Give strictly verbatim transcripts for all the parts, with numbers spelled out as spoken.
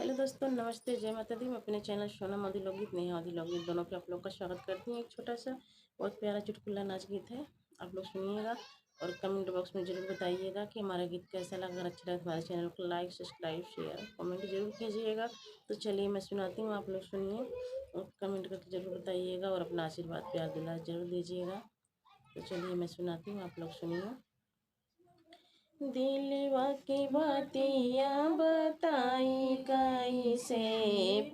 हेलो दोस्तों, नमस्ते, जय माता दी। मैं अपने चैनल सोनम अवधी लोकगीत, नेहा अवधी लोकगीत दोनों पे आप लोग का स्वागत करती हूँ। एक छोटा सा बहुत प्यारा चुटकुला नाच गीत है, आप लोग सुनिएगा और कमेंट बॉक्स में ज़रूर बताइएगा कि हमारा गीत कैसा लगा। अगर अच्छा लगे तो हमारे चैनल को लाइक, सब्सक्राइब, शेयर, कमेंट जरूर कीजिएगा। तो चलिए मैं सुनाती हूँ, आप लोग सुनिए और कमेंट करके ज़रूर बताइएगा और अपना आशीर्वाद, प्यार, दुलार जरूर दीजिएगा। तो चलिए मैं सुनाती हूँ, आप लोग सुनिए। दिलवा के बतिया बताई कैसे,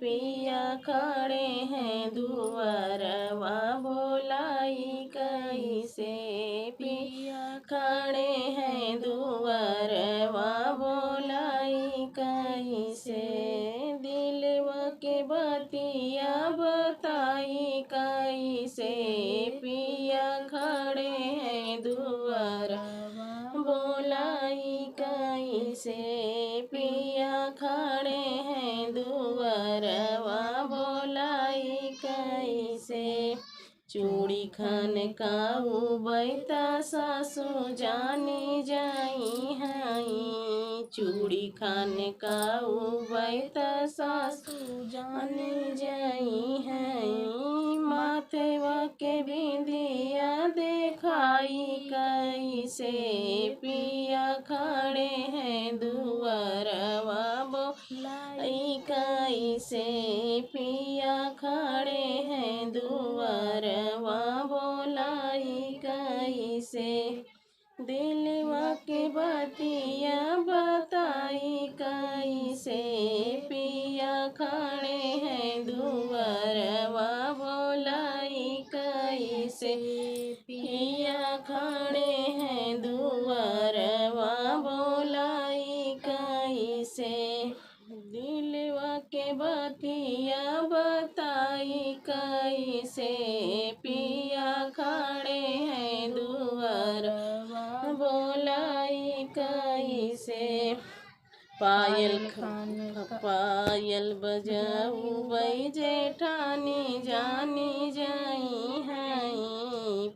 पिया खड़े हैं दुआरवा बोलाई कैसे, पिया खड़े हैं दुआरवा बोलाई कैसे। दिलवा के बतिया बताई कैसे, पिया खड़े हैं दुआरवा बोलाई कैसे, पिया खड़े हैं दुआरवा बोलाई कैसे। चूड़ी खनकाउबै त सासु जानी जइहैं, चूड़ी खनकाउबै त सासु जानी जइहैं। माथवा के बिंदिया देखाई कैसे, पिया खड़े हैं दुआरवा बोलाई कैसे, पिया खड़े हैं दुआरवा बोलाई कैसे। दिलवा के बतिया बताई कैसे, पिया खड़े हैं दुआरवा बोलाई कैसे, पिया खड़े हैं दुआरवा बोलाई कैसे। दिलवा के बतिया बताई कैसे, पिया खड़े हैं दुआरवा बोलाई कैसे। पायल खन पायल बजाउबै जेठानी जानी जइहैं,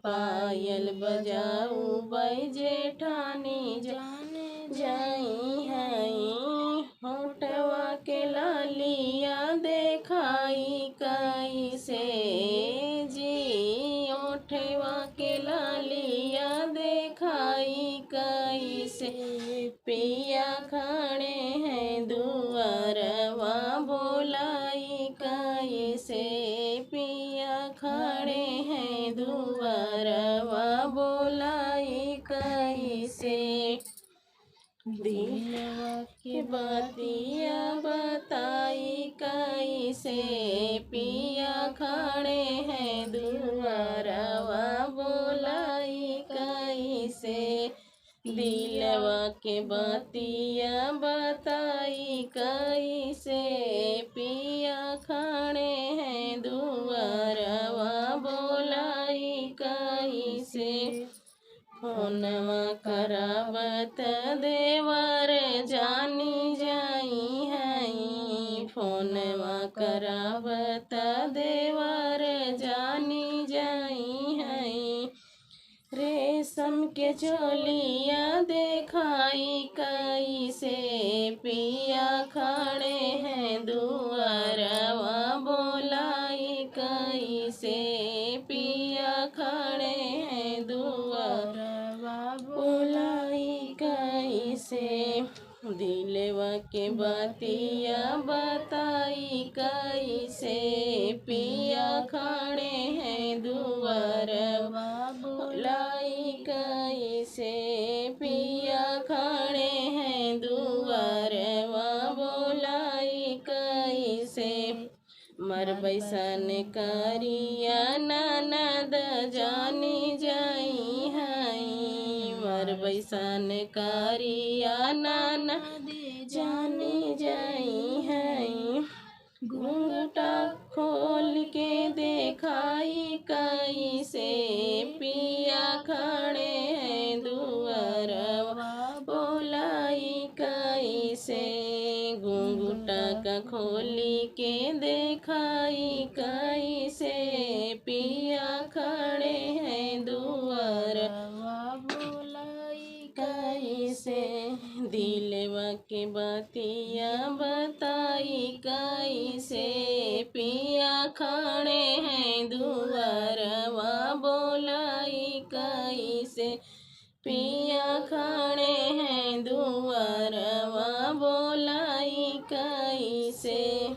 पायल बजाउबै जेठानी जानी जइहैं। होठवा के लालिया देखाई कैसे जी, होठवा के लालिया देखाई कैसे, पिया खड़े हैं दुआरवा बोलाई कैसे, पिया खड़े हैं दुआरवा बोलाई कैसे। दिलवा के बतिया बताई कैसे, पिया खड़े हैं दुआरवा बोलाई कैसे। दिलवा के बतिया बताई कैसे, पिया खड़े हैं दुआरवा बोलाई कैसे। फोनवा करावत देवर जानी जइहैं, फोनवा करावत देवर जानी जइहैं। रेशम के चोलिया देखाई कैसे, पिया खड़े हैं दुआरवा बोलाई कैसे, पिया खड़े हैं दुआरवा बोलाई कैसे। दिलवा के बतिया बताई कैसे, पिया खड़े हैं दुआरवा बोलाई कैसे, पिया खड़े हैं दुआरवा बोलाई कैसे। मरबै सन करिया ननद जानी जइहैं, मरबै सन करिया ननद जानी जइहैं। घूंघटा खोल के देखाई कैसे, पिया खड़े हैं दुआरवा बोलाई कैसे। घूंघटा का खोली के देखाई कैसे, पिया खड़े हैं दुआरवा बोलाई कैसे। दिलवा के बतिया बताई कैसे, पिया खड़े हैं दुआरवा बोलाई कैसे, पिया खड़े हैं दुआरवा बोलाई कैसे।